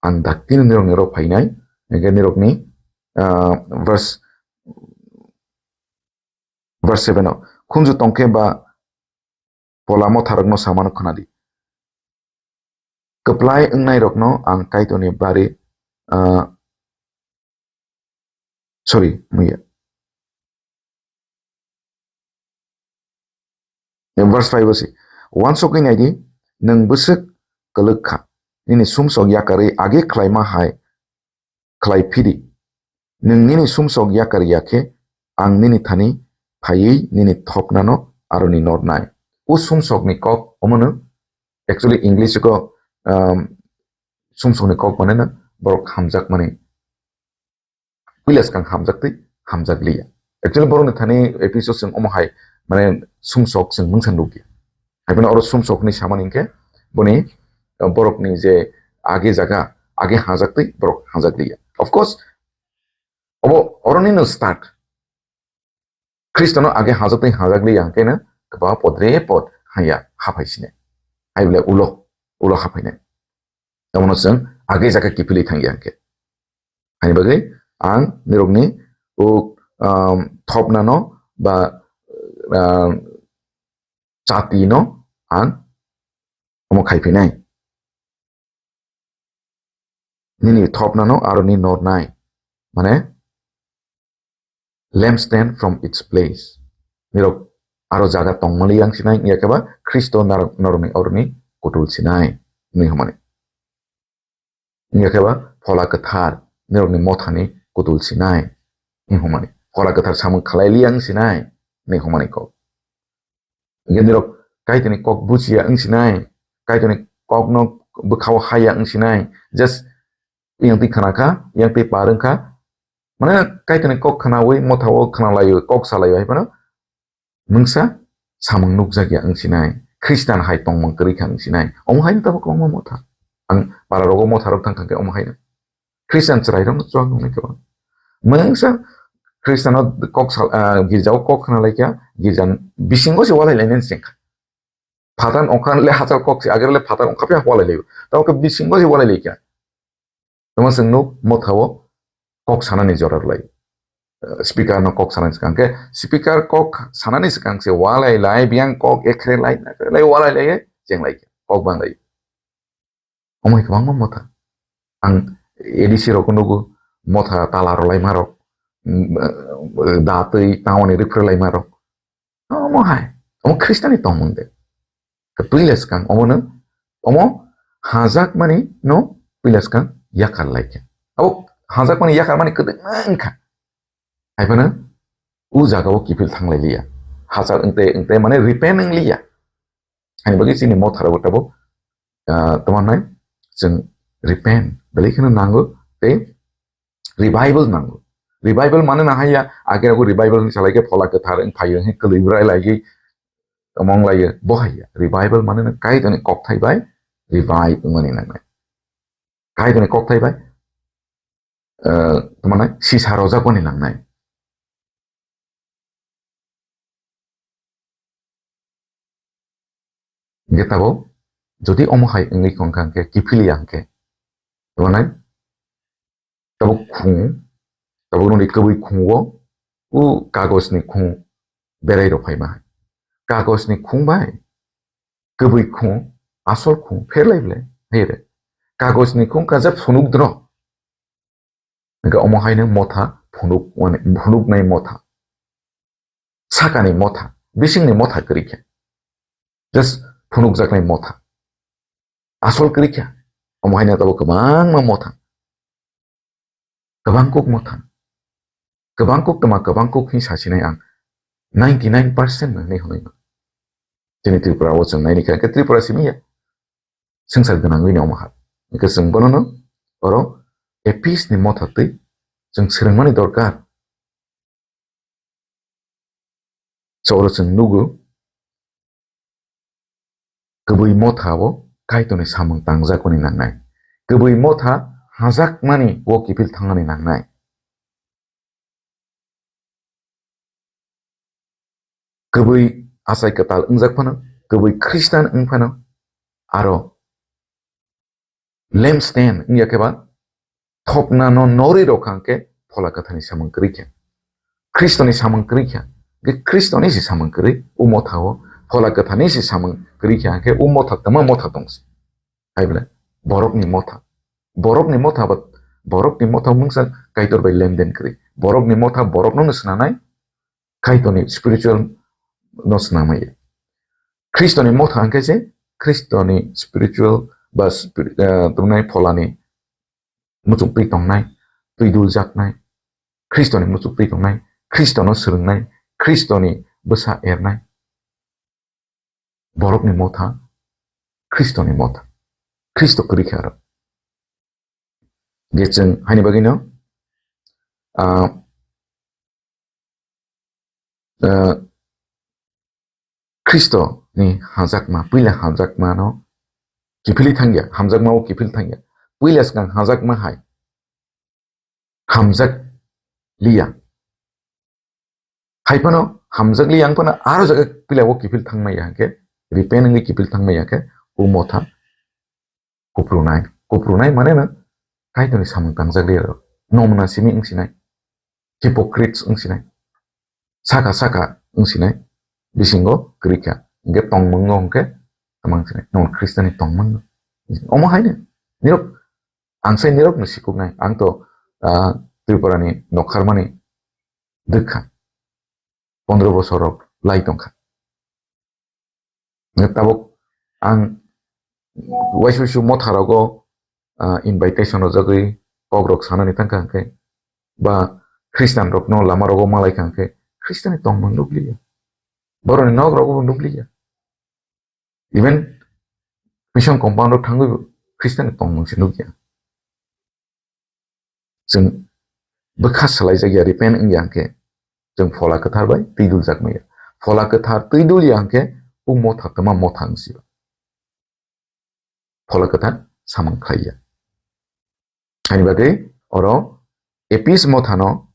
ang daktino nirokni oro phainai, hwnkhe nirokni, ah, verse, verse seven o, khunju tongkhe ba pola motharokno samano khwnadi. Kwplai wngnairokno ang Kaitorni bari, ah, sorry, muya. Verse five o se, uansugwi naidi, nwng bwswk kwlwk kha, nini sumsok yakarwi age khlaima hai khlai phidi. Nwng nini sumsok yakar ya khe, ang nini thani phaiwi nini thopnano aroni nornai. O sumsokni kok omono, actually, English o, um, sumsokni kok maneno borok hamjakmani. Puila swkang hamjaktwi hamjakliya. Actually, borokni thani Ephesus chwng omo hai, mane, sumsok chwng mungsa nukya. Haiphano oro sumsokni samani hinkhe boni, uh, borokni je age jaga, age hajaktwi borok hajakliya. Of course, obo oroni no start. Khristono age hajaktwi hajakliya hwnkhe no kwbangma podre pod haya haphai sine. Hai bole ulo, ulo haphainai. Tamono chwng age jaga kiphilwi thangya hwnkhe. Haini bagwi ang nirokni o, um, thopnano ba, um, chatino ang omo khai phinai. Nini thopnano aroni nornai. Mane, lampstand from its place. Nirok aro jaga tongmani yang sinai, ya khe ba Khristo narok, norokni oroni kutul sinai, ni humani. Wngya khe ba Phola Kwthar nirokni mothani kutul sinai, wng humani. Phola Kwthar samung khlai liya wng sinai, wng humani kok. Hingkhe nirok Kaitorni kok buchiya wng sinai, Kaitorni kokno bwkhao haya wng sinai, just yang twi khna kha, yang twi par wng kha, mane Kaitorni kok khnaui mothao khna laiwi, kok sa laiwi hai phano mungsa samung nukjakya wng sinai, Khristan hai tongmung kwrwi kha wng sinai, omo haino tabuk kwbangma motha. Ang para rogo motha rok thang thang khe omo haino. Khristan chwrai rok no chuak nuknai kwbang. Mungsa Khristan o kok sal, ah, girja o kok khna lai kha, girja bisingo se walai lainai se kha. Phatar ongkha le hachal kok se, agere le phatar ongkha phi walai lai. Tabuk khe bisingo se walai lai kha. Tamo chwng nuk motha o kok sanani jora rwlai. Eh, speaker no kok sanani swkang khe, speaker kok sanani swkang se walai lai, biyang kok ekre lai, lai walai lai, cheng lai, kok bang lai. Omo hai kwbangma motha. Ang A D C rok nugo motha tala rwlai ma rok, mm, eh, da twi tangoni rwphrwlai ma rok. Omo hai, omo Khristiani tongmung de. Ka puila swkang omo no, omo hajakmani no puila swkang yakar lai kha. Abo hajakmani yakar mani kwdwkma wngkha. Haiphano o jaga o kiphil thang lai liya. Hachal wngte wngte mane repent wng liya. Haini bagwi chini motha rok tabuk, ah, tamo nai chwng repent belai kheno nango tei revival nango. Revival mane na haiya, age abo revival hinwi salai khe Phola Kwthar wng phaio, hwnwi kwlwi bwrai laigwi tongmong laiyo, bo haiya. Revival mane no Kaitorni kokthai bai revive wngmani nangnai. Kaitorni kokthai bai, eh, tamo nai sisa rojak wngmani nangnai. Hingke tabuk, jodi omo hai wngwi kongkha hingke kiphiliya hingke, tamo nai tabuk khung, tabuk nokni kwbwi khungo u kagojni khung berai rok phaima hai. Kagojni khung bai kwbwi khung, asol khung pherlai ble hai re. Kagojni khung kajak phunuk dro. Hingke omo haino motha phunuk, mane phunuknai motha. Sakani motha, bisingni motha kwrwi khe. Just phunukjaknai motha. Asol kwrwi khe. Omo haino tabuk kwbangma motha. Kwbang kuk motha. Kwbang kuk tma kwbang kuk hin sasinai ang. Ninety nine percent no hinwi hwnwi no. Chini Tripura o chwng naini kha, khe Tripura simi ya. Swngchar gwnangwi no omo ha. Hingke chwng bono no oro A P S ni motha twi chwng swrwngmani dorkar. So oro chwng nugo, kwbwi motha o Kaitorni samung tangjakmani nangnai. Kwbwi motha hajakmani o kiphil thangnani nangnai. Kwbwi achai kwtal wngjak phano, kwbwi Khristan wng phano, aro lampstand wngya khe ba thopnano norwi rok hwnkhe Phola Kwtharni samung kwrwi kha. Khristoni samung kwrwi kha. Hwnkhe Khristoni se samung kwrwi, o motha o Phola Kwtharni se samung kwrwi kha, hwnkhe o motha tama motha tong se. Hai bole, borokni motha. Borokni motha ba, borokni motha mungsa Kaitor bai lenden kwrwi. Borokni motha borokno no swnanai, Kaitorni spiritual no swnamaya. Khristoni motha hwnkhe se Khristoni spiritual ba spiri-, eh, tumnai Pholani muchuk twi tongnai, twi duljaknai, Khristoni muchuk twi tongnai, Khristono swrwngnai, Khristoni bwsa ernai. Borokni motha, Khristoni motha. Khristo kwrwi kha aro. Je chwng haini bagwino, ah, ah, Khristoni hajakma, puila hajakmano kiphilwi thangya, hamjakmao kiphilwi thangya. Puila swkang hajakma hai hamjak liya. Hai phano hamjak liya, ang phano aro jaga puila o kiphil thangmaya hwnkhe, repent wngwi kiphil thangmaya khe, o motha kuprunai. Kuprunai mane no Kaitorni samung tangjak liya rok. Nomna simi wngsinai. Hypocrites wngsinai. Saka saka wngsinai. Bisingo kwrwi kha. Hwnkhe tongmungo hwnkhe tamang sinai. Nong Khristianni tongmung. Omo haino. Nirok, ang sai nirokno sikuknai. Ang to, ah, Tripurani nokharmani dwkha. Pondro bosor rok lai tongkha. Tabuk ang waisa waisa motha rogo, ah, invitation rwjagwi kok rok sanani thangkha hwnkhe, ba Khristian rokno lama rogo malaikha hwnkhe, Khristianni tongmung nukliya. Borokni nok rogo bo nukliya. Even mission compound rok thangwi bo Khristianni tongmung se nukya. Chwng bwkha swlaijakya, repent wngya hwnkhe, chwng Phola Kwthar bai twi duljak maya. Phola Kwthar twi dulya hwnkhe, o motha tama motha wngsi. Phola Kwthar samung khlaiya. Haini bagwi oro Epis mothano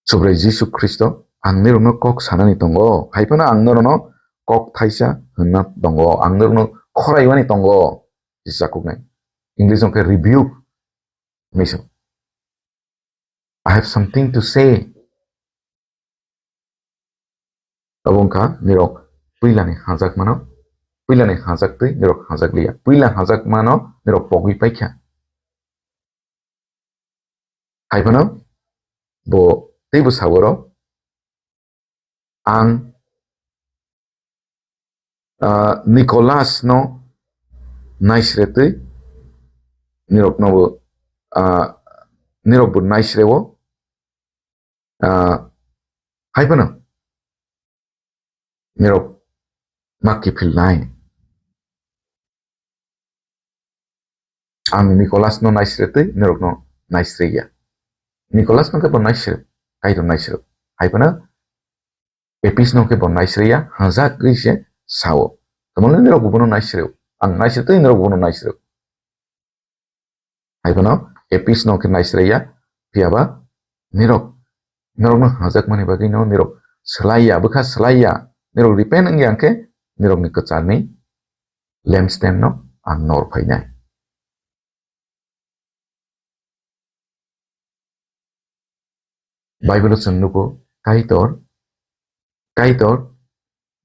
Subrai Jisu Khristo, ang nirokno kok sanani tongo, hai phano ang norokno kok thaisa hwnna tongo, ang norokno khoraiwani tongo, Jisu sakuknai. English hwnkhe rebuke hinwi se. I have something to say. Abo wngkha nirok puilani hajakmano, puilani hajaktwi nirok hajakliya. Puila hajakmano nirok pogwi paikha. Hai phano bo teibo sa oro, ang, ah, Nicholas no naisretwi nirokno bo, ah, nirok bo naisreo, ah, hai phano nirok ma kiphilnai. Ang Nicholas no naisretwi nirokno naisreya. Nicholas no khe bo naisre, Kaitor naisre. Hai phano Epis no khe bo naisreya, hajagwi se sao. Tamoni nirok bo bono naisreo. Ang naisretwi nirok bo bono naisreo. Hai phano Epis no khe naisraya, phiya ba nirok, nirokno hajakmani bagwi no nirok swlaiya, bwkha swlaiya, nirok repent wngya hwnkhe nirokni kwcharni lampstand no ang nor phainai. Bible o chwng nugo, Kaitor, Kaitor,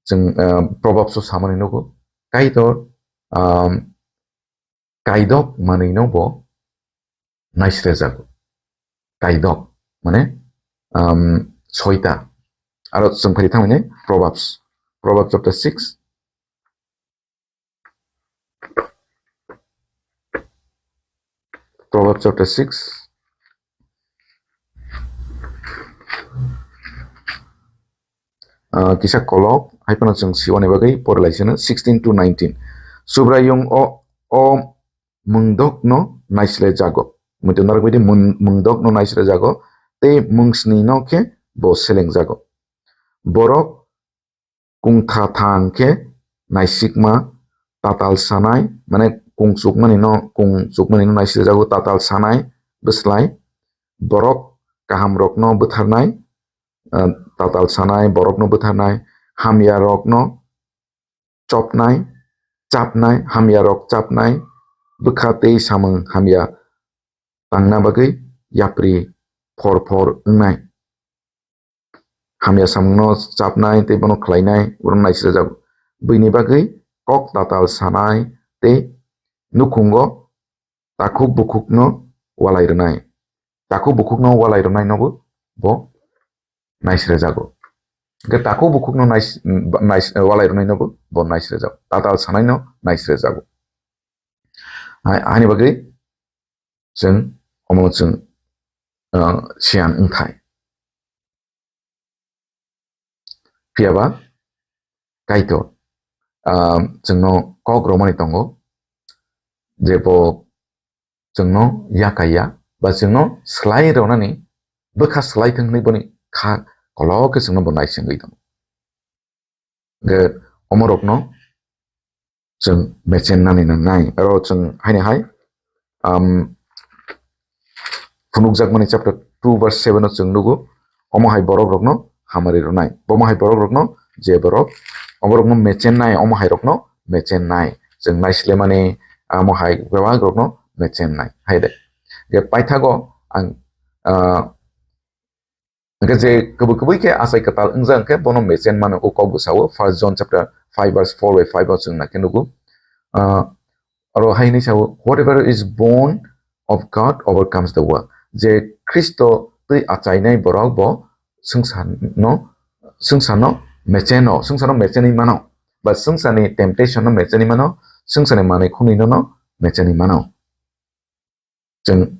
chwng, ah, Proverbs o samani nugo, Kaitor, um, kaidok manwi no bo naisrejago. Kaidok, mane, um, soita. Aro chwng phai thangmani Proverbs, Proverbs chapter six, Proverbs chapter six. Ah, kisa kolok, hai phano chwng siwani bagwi porilaisino sixteen to nineteen. Subraiyung o, o mungdokno naisle jago. Muitu narwk baidi mung-, mungdokno naisle jago, tei mungsnino khe bo seleng jago. Borok kungtha thang khe naisikma tatal sanai, mane kung chukmani no, kung chukmani no naisle jago, tatal sanai bwslai. Borok kaham rokno bwtharnai, ah, tatal sanai, borokno bwtharnai, hamya rokno chopnai, chapnai, hamya rok chapnai, bwkha tei samung hamya tangna bagwi yapri phor phor wngnai. Hamya samungno chapnai tei bono khlainai, bono naisrajak. Buini bagwi kok tatal sanai tei nukhungo takhuk bukhukno walai rwnai. Takhuk bukhukno walai rwnai nobo bo naisrejago. Hwnkhe takhuk bukhukno nais-, nais-, walai rwnai nobo bo naisrejago. Tatal sanaino naisrejago. Hai, haini bagwi chwng omo chwng, ah, siyan wngthai. Phiya ba Kaitor, ah, chwngno kok romani tongo, je bo chwngno yakaiya, ba chwngno slai rwnani, bwkha slai thwng hwnwi boni kha kolok khe chwngno bo naisingwi tongo. Hwnkhe omorokno chwng mechen nani nangnai. Aro chwng haini hai, um, phunukjakmani chapter two verse seven o chwng nugo, omo hai borok rokno hamari rwnai. Bomo hai borok rokno je borok, omo rokno mechen nai, omo hai rokno mechen nai. Chwng naislemani amo hai bebak rokno mechen nai. Hai de. Je paithago ang, ah, Hwnkhe je kubui kubui khe achai kwtal wngjak hwnkhe bono mechen mano, o kok bwsao First John chapter five verse four by five o chwng naikhe nugo. Ah, oro hai hwnwi sao, "Whatever is born of God overcomes the world." Je Khristo twi achainai borok bo swngcharno, swngcharno mecheno, swngcharno mechenwi mano, ba swngcharni temptation no mechenwi mano, swngcharni manwi khunwi no mechenwi mano. Chwng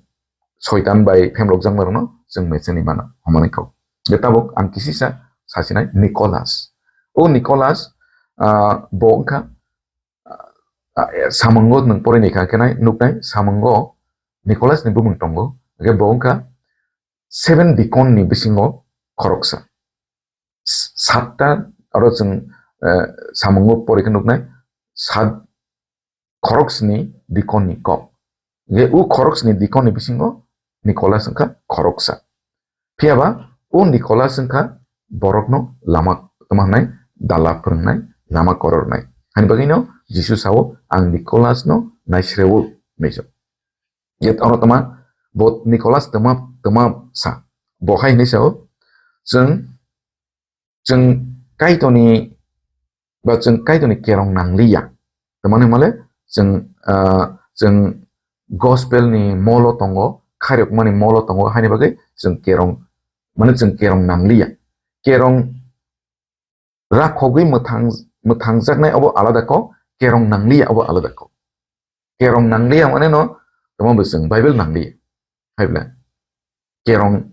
Soitan bai phemrokjakma rokno chwng mechani mano, hwnmani kok. Je tabuk ang kisisa sasinai Nicholas. O Nicholas, ah, bo wngkha, ah, samungo nwng porinai kha khe nai nuknai, samungo Nicholas ni bumung tongo. Hwnkhe bo wngkha seven deacon ni bisingo khoroksa. S-, satta oro chwng, eh, samungo pori khe nuknai, sat khoroksni deacon ni kok. Je o khoroksni deacon ni bisingo Nicholas wngkha khoroksa. Phiya ba o Nicholas wngkha borokno lama tamo hwnai, dala phwrwngnai, lama korornai. Hani bagwino Jisu sao, "Ang Nicholas no naisrewo," hinwi sa. Je oro tama bo Nicholas tama, tama sa. Bo hai hinwi sao, chwng chwng Kaitorni, ba chwng Kaitorni kerong nangliya. Tamani hwnmale chwng, ah, chwng gospel ni molo tongo, khairokmani molo tongo, haini bagwi chwng kerong, mane chwng kerong nangliya. Kerong rakhogwi mwthang, mwthangjaknai abo alada kok, kerong nangliya abo alada kok. Kerong nangliya mane no, tamo bo chwng Bible nangliya. Hai bwle. Kerong,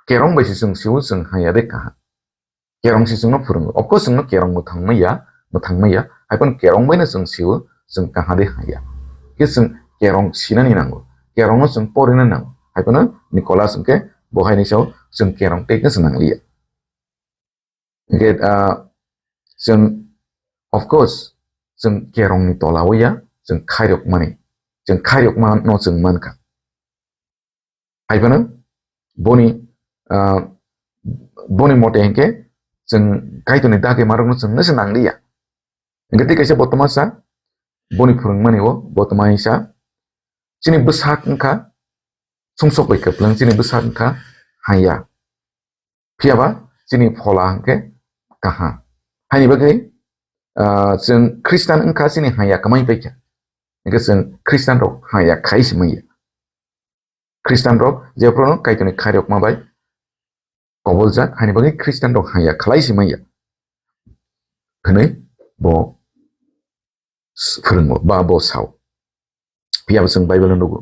kerong bai se chwng sio chwng haya de kaha. Kerong se chwngno phwrwngo. Of course, chwngno kerong mwthang maya, mwthang maya. Hai phano kerong bai no chwng sio chwng kaha de haya. Khe chwng kerong sinani nango. Kerong no chwng porina nango. Hai phano Nicholas hwnkhe bo hai ni sao chwng kerong tei khe chwng nangliya. Hwnkhe, ah, chwng, of course, chwng kerongni tola o ya, chwng khairokmani, chwng khairokmano chwng mankha. Hai phano boni, ah, boni mote hwnkhe chwng Kaitorni dagi marokno chwng nase nangliya. Hwnkhe tei kaisa botoma sa, boni phwrwngmani o botoma sa, chini bwsak wngkha sumsok bai kwplwng, chini bwsak wngkha haya. Phiyaba chini phola hwnkhe kaham. Haini bagwi, ah, chwng Khristan wngkha chini hamya kwmai paikha. Hwnkhe chwng Khristanrok hamya khai se manya. Khristanrok jephruno Kaitorni khairokma bai koboljak, haini bagwi Khristanrok hamya khlai se manya hwnwi bo s-, phwrwngo ba bo sao. Phiyaba chwng Bible-o nugo.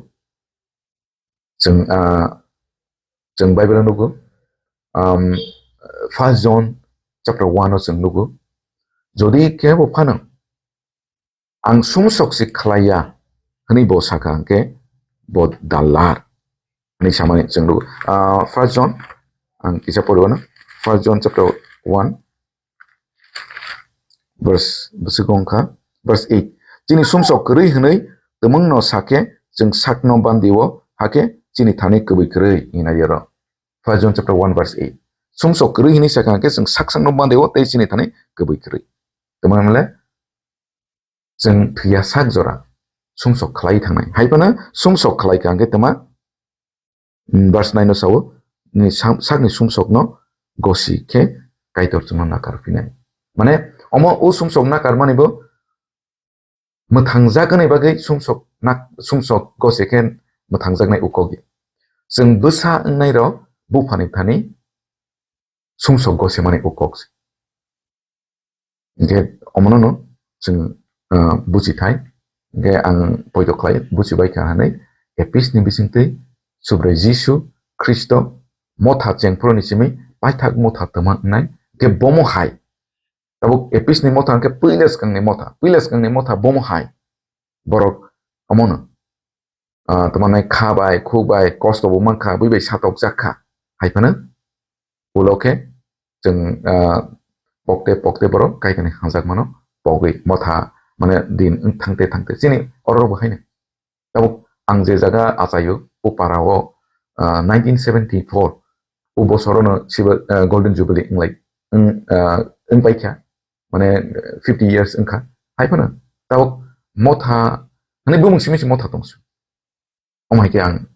Chwng, ah, chwng Bible-o nugo. Um, First John chapter one-o chwng nugo. Jodi kebo phano, "Ang sumsok se khlai ya," hwnwi bo sakha, hwnkhe bo dallar hwnwi samani chwng nugo. Ah, First John, ang kisa poriwano. First John chapter one, verse, bwswk wngkha, verse eight. "Chini sumsok kwrwi hwnwi twmwngno sakhe, chwng sakno bandio, hakhe chini thani kwbwi kwrwi," hwnwi aro. First John chapter one verse eight. Sumsok kwrwi hwnwi sakha hwnkhe chwng sak sakno bandio tei chini thani kwbwi kwrwi. Tamo hwnle chwng thwiya sak jora sumsok khlai thangnai. Hai phano sumsok khlai kha hwnkhe tama, mm, verse nine no sao, ni sam-, sakni sumsokno gosi khe Kaitor chwngno nakar phinai. Mane omo o sumsok nakar mani bo mwthangjaknai bagwi sumsok nak-, sumsok gose khe mwthangjaknai ukok ya. Chwng bwsa wngnai rok buphani thani sumsok gose mani ukok se. Hwnkhe omono no chwng, ah, buchi thai. Hwnkhe ang poito khlai buchi bai kha hwnwi Epis ni bisingtwi Subrai Jisu Khristo motha chengphuru ni simi paithak motha twma wngnai. Hwnkhe bomo hai Tabuk Epis ni motha hwnkhe puila swkang ni motha, puila swkang ni motha bomo hai. Borok omono, ah, tamo nai kha bai, khuk bai, kosto bo mankha, bui bai satok jak kha. Hai phano ulo khe chwng, ah, pokte pokte borok Kaitorni hamjakmano pogwi motha, mane din wng thangte thangte chini oro bo haino. Tabuk ang je jaga achaio, o para o, ah, nineteen seventy-four, o bosorono sibo, ah, Golden Jubilee wnglai, wng, ah, wngpaikha, mane fifty years wngkha. Hai phano tabuk motha, mane bumung simi se motha tongsu. Omo hai khe ang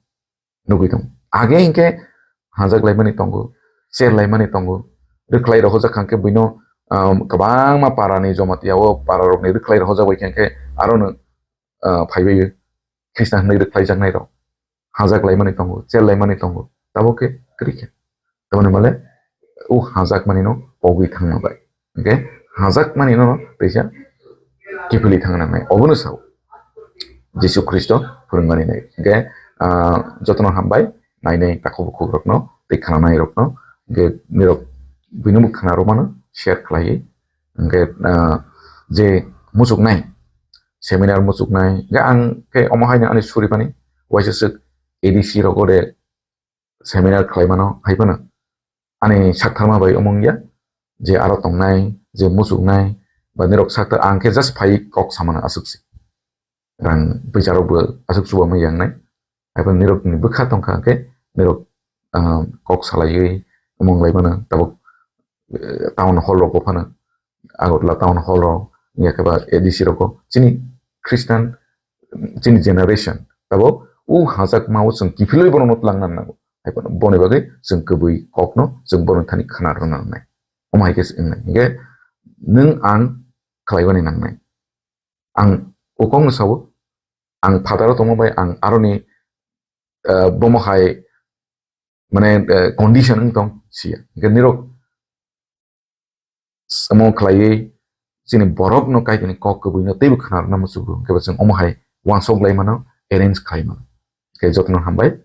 nugui tongo. Age hinkhe hamjak laimani tongo, cher laimani tongo, rwkhlai rohorjak kha hwnkhe buino, ah, kwbangma para ni Jamatia o para rok ni rwkhlai rohorjak bai kha hwnkhe aro no ah, phaibaio, Khristan hwnwi rwkhlaijaknairok hamjak laimani tongo, cher laimani tongo, tabuk khe kwrwi khe. Tamoni male o hamjakmanino pogwi thangma bai. Hwnkhe hamjakmanino teisa kiphilwi thangna nangnai, obono sao Jisu Khristo phwrwngmani nai. Hwnkhe, ah, jotono hambai nainai takhuk bukhukrokno tei khnanairokno. Hwnkhe nirok buino bo khna rwmano share khlaiwi. Hwnkhe, ah, je muchuknai, seminar muchuknai, hwnkhe ang khe omo haino ani suripani waisa swk A D C rogo de seminar khlaimano hai phano ani saktharma bai omo wngya, je aro tongnai, je muchuknai, ba nirok sakthar, ang khe just phai kok samano aswk se. Rang pwisa rok bo aswk chuba ma yang nai. Hai phano nirok ni bwkha tong kha hwnkhe nirok, ah, kok salaiwi omong lai mano. Tabuk, eh, town hall rok bo phano, Agartala town hall rok, ya khe ba A D C rok bo chini Khristan, chini generation tabuk o hamjakma o chwng kiphilwi bono no twlang na nango. Hai phano boni bagwi chwng kwbwi kok no chwng bono thani khna rwna nangnai. Omo hai khe se wngnai. Hwnkhe nwng ang khlaiwani nangnai. Ang o kokno sao, ang phataro tongma bai ang aroni, eh, bomo hai, mane, eh, condition wng tong siya. Hwnkhe nirok samo khlaiwi chini borokno Kaitorni kok kwbwino teibo khna rwna muchungo. Hwnkhe bo chwng omo hai uansuk lai mano, arrange khlai mano. Hwnkhe jotono hambai,